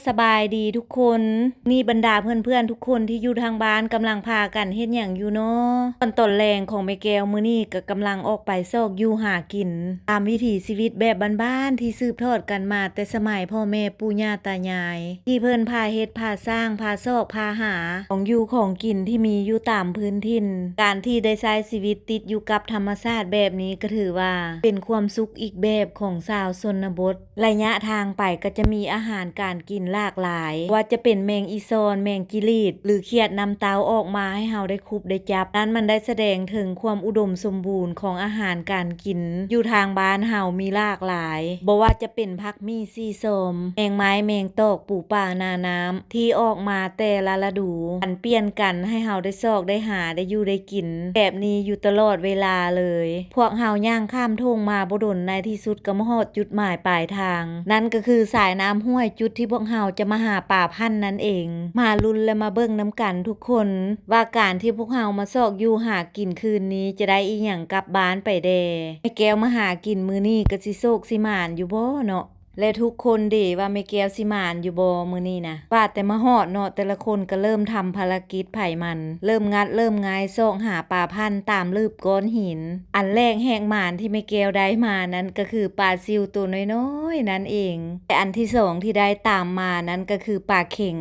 ສະບາຍດີທຸກຄົນ ນີ້ບັນດາເພື່ອນໆທຸກຄົນທີ່ຢູ່ທາງບ້ານກຳລັງພາກັນເຮັດຫຍັງຢູ່ນໍ? ຕອນຕອນແລງຂອງແມ່ແກ້ວມື້ນີ້ກໍກຳລັງອອກໄປຊອກຢູ່ຫາກິນ ຕາມວິຖີຊີວິດແບບບ້ານໆທີ່ສືບທອດກັນມາແຕ່ສະໄໝພໍ່ແມ່ປູ່ຍ່າຕາຍາຍ ທີ່ເພິ່ນພາເຮັດພາສ້າງ ພາຊອກພາຫາຂອງຢູ່ຂອງກິນທີ່ມີຢູ່ຕາມພື້ນຖິ່ນ. ການທີ່ໄດ້ໃຊ້ຊີວິດຕິດຢູ່ກັບທຳມະຊາດແບບນີ້ກໍຖືວ່າເປັນຄວາມສຸກອີກແບບຂອງຊາວຊົນນະບົດ. ໄລຍະທາງໄປກໍຈະມີອາຫານການກິນຫຼາກຫຼາຍ ບໍ່ວ່າຈະເປັນແມງອີ່ຊອນ ແມງຈິລີດ ຫຼືຂຽດນ້ຳເຕົ້າອອກມາໃຫ້ເຮົາໄດ້ຄຸບໄດ້ຈັບ. ນັ້ນມັນໄດ້ສະແດງເຖິງຄວາມອຸດົມສົມບູນຂອງອາຫານການກິນຢູ່ທາງບ້ານເຮົາມີຫຼາກຫຼາຍ ບໍ່ວ່າຈະເປັນຜັກໝີ່ ສີຊອມ ແມງໄມ້ ແມງຕອກ ປູປາໜານ້ຳ ທີ່ອອກມາແຕ່ລະລະດູ ຜັນປ່ຽນກັນໃຫ້ເຮົາໄດ້ຊອກໄດ້ຫາ ໄດ້ຢູ່ໄດ້ກິນແບບນີ້ຢູ່ຕະຫຼອດເວລາເລີຍ. ພວກເຮົາຍ່າງຂ້າມທົ່ງມາບໍ່ດົນ ໃນທີ່ສຸດກໍມາຮອດຈຸດໝາຍປາຍທາງ ນັ້ນກໍຄືສາຍນ້ຳຫ້ວຍ ຈຸດທີ່ພວກເຮົາຈະມາຫາປາພັນນັ້ນເອງ. ມາລຸ້ນ ແລະ ມາເບິ່ງນຳກັນທຸກຄົນ ວ່າການທີ່ພວກເຮົາມາຊອກຢູ່ຫາກິນຄືນນີ້ຈະໄດ້ອີ່ຫຍັງກັບບ້ານໄປແດ່. ແມ່ແກ້ວມາຫາກິນມື້ນີ້ກໍຊິໂຊກຊິໝານຢູ່ບໍ່ເນາະ? ແລະ ທຸກຄົນເດ ວ່າແມ່ແກ້ວຊິໝານຢູ່ບໍ່ມື້ນີ້ນະ? ວ່າແຕ່ມາຮອດເນາະ ແຕ່ລະຄົນກໍເລີ່ມທຳພາລະກິດໃຜມັນ ເລີ່ມງັດເລີ່ມງາຍຊອກຫາປາພັນຕາມລືບກ້ອນຫີນ. ອັນແລກແຮກໝານທີ່ແມ່ແກ້ວໄດ້ມານັ້ນກໍຄືປາຊິວໂຕນ້ອຍໆນັ້ນເອງ ແລະ ອັນທີສອງທີ່ໄດ້ຕາມມານັ້ນກໍຄືປາເຂັງ.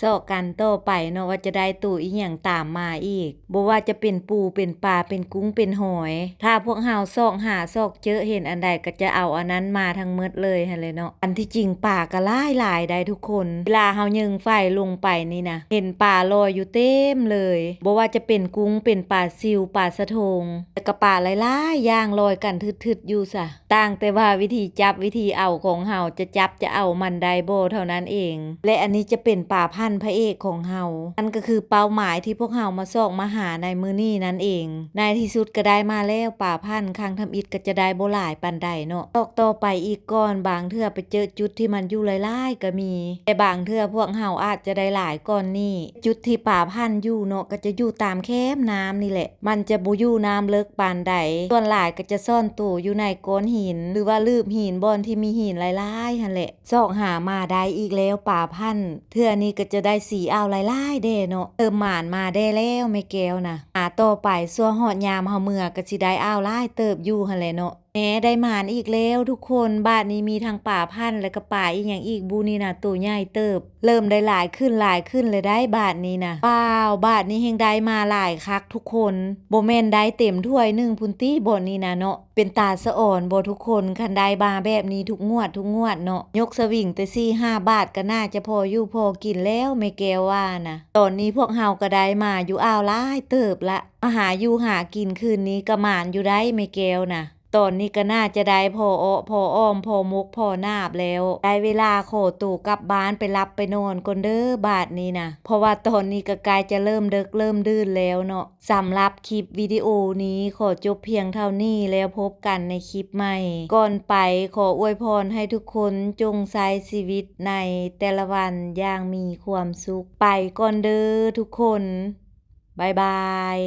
ຊອກກັນຕໍ່ໄປເນາະ ວ່າຈະໄດ້ໂຕອີ່ຫຍັງຕາມມາອີກ ບໍ່ວ່າຈະເປັນປູ ເປັນປາ ເປັນກຸ້ງ ເປັນຫອຍ. ຖ້າພວກເຮົາຊອກຫາຊອກເຈິເຫັນອັນໃດກໍຈະເອົາອັນນັ້ນມາທັງໝົດເລີຍຫັ້ນແຫຼະເນາະ. ອັນທີ່ຈິງປາກໍຫຼາຍໆໄດ໋ທຸກຄົນ ເວລາເຮົາເຍິງໄຟລົງໄປນີ້ນະ ເຫັນປາລອຍຢູ່ເຕັມເລີຍ ບໍ່ວ່າຈະເປັນກຸ້ງ ເປັນປາຊິວ ປາສະໂທງ ແລະ ກໍປາຫຼາຍໆຢ່າງລອຍກັນທຶດໆຢູ່ຊະ. ຕ່າງແຕ່ວ່າວິທີຈັບວິທີເອົາຂອງເຮົາຈະຈັບຈະເອົາມັນໄດ້ບໍ່ເທົ່ານັ້ນເອງ ແລະ ອັນນີ້ຈະເປັນປາພັນພະເອກຂອງເຮົາ ນັ້ນກໍຄືເປົ້າໝາຍທີ່ພວກເຮົາມາຊອກມາຫາໃນມື້ນີ້ນັ້ນເອງ. ໃນທີ່ສຸດກໍໄດ້ມາແລ້ວປາພັນ ຄັ້ງທຳອິດກໍຈະໄດ້ບໍ່ຫຼາຍປານໃດເນາະ ຊອກຕໍ່ໄປອີກກ່ອນ ບາງເທື່ອໄປເຈິຈຸດທີ່ມັນຢູ່ຫຼາຍໆກໍມີ ແຕ່ບາງເທື່ອພວກເຮົາອາດຈະໄດ້ຫຼາຍກ່ອນນີ້. ຈຸດທີ່ປາພັນຢູ່ເນາະ ກໍຈະຢູ່ຕາມແຄມນ້ຳນີ້ແຫຼະ ມັນຈະບໍ່ຢູ່ນ້ຳເລິກປານໃດ ສ່ວນຫຼາຍກໍຈະຊ່ອນໂຕຢູ່ໃນກ້ອນຫີນ ຫຼືວ່າລືບຫີນ ບ່ອນທີ່ມີຫີນຫຼາຍໆຫັ້ນແຫຼະ. ຊອກຫາມາໄດ້ອີກແລ້ວປາພັນ ເທື່ອນີ້ກໍຈະໄດ້ສີອ່າວຫຼາຍໆແດ່ເນາະ ເລີ່ມໝານມາແດ່ແລ້ວແມ່ແກ້ວນະ. ຫາຕໍ່ໄປຊົ່ວຮອດຍາມເຮົາເມືອກໍຊິໄດ້ອ່າວຫຼາຍເຕີບຢູ່ຫັ້ນແຫຼະເນາະ. ແມ້ ໄດ້ໝານອີກແລ້ວທຸກຄົນ ບາດນີ້ມີທັງປາພັນ ແລະກະປາອີ່ຫຍັງອີກບຸນີ້ນະ ໂຕໃຫຍ່ເຕີບ ເລີ່ມໄດ້ຫຼາຍຂຶ້ນຫຼາຍຂຶ້ນແລ້ວໄດ໋ບາດນີ້ນະ. ວ້າວ ບາດນີ້ແຮ່ງໄດ້ມາຫຼາຍຄັກທຸກຄົນ ບໍ່ແມ່ນໄດ້ເຕັມຖ້ວຍໜຶ່ງພຸ້ນຕິ ບ່ອນນີ້ນະເນາະ. ເປັນຕາສະອອນບໍ່ທຸກຄົນ ຄັນໄດ້ມາແບບນີ້ທຸກງວດທຸກງວດເນາະ ຍົກສະວິງແຕ່ສີ່ຫ້າບາດກໍໜ້າຈະພໍຢູ່ພໍກິນແລ້ວ ແມ່ແກ້ວວ່ານະ. ຕອນນີ້ພວກເຮົາກໍໄດ້ມາຢູ່ອ່າວຫຼາຍເຕີບລະ ມາຫາຢູ່ຫາກິນຄືນນີ້ກໍໝານຢູ່ໄດ໋ແມ່ແກ້ວນະ. ຕອນນີ້ກໍໜ້າຈະໄດ້ພໍເອາະພໍອ້ອມ ພໍໝົກພໍໜາບແລ້ວ ໄດ້ເວລາຂໍໂຕກັບບ້ານໄປຫຼັບໄປນອນກ່ອນເດີບາດນີ້ນະ ເພາະວ່າຕອນນີ້ກໍໃກ້ຈະເລີ່ມເດິກເລີ່ມດື່ນແລ້ວເນາະ. ສຳລັບຄລິບວິດີໂອນີ້ຂໍຈົບພຽງເທົ່ານີ້ ແລ້ວພົບກັນໃນຄລິບໃໝ່. ກ່ອນໄປຂໍອວຍພອນໃຫ້ທຸກຄົນຈົ່ງໃຊ້ຊີວິດໃນແຕ່ລະວັນຢ່າງມີຄວາມສຸກ. ໄປກ່ອນເດີທຸກຄົນ ບາຍບາຍ.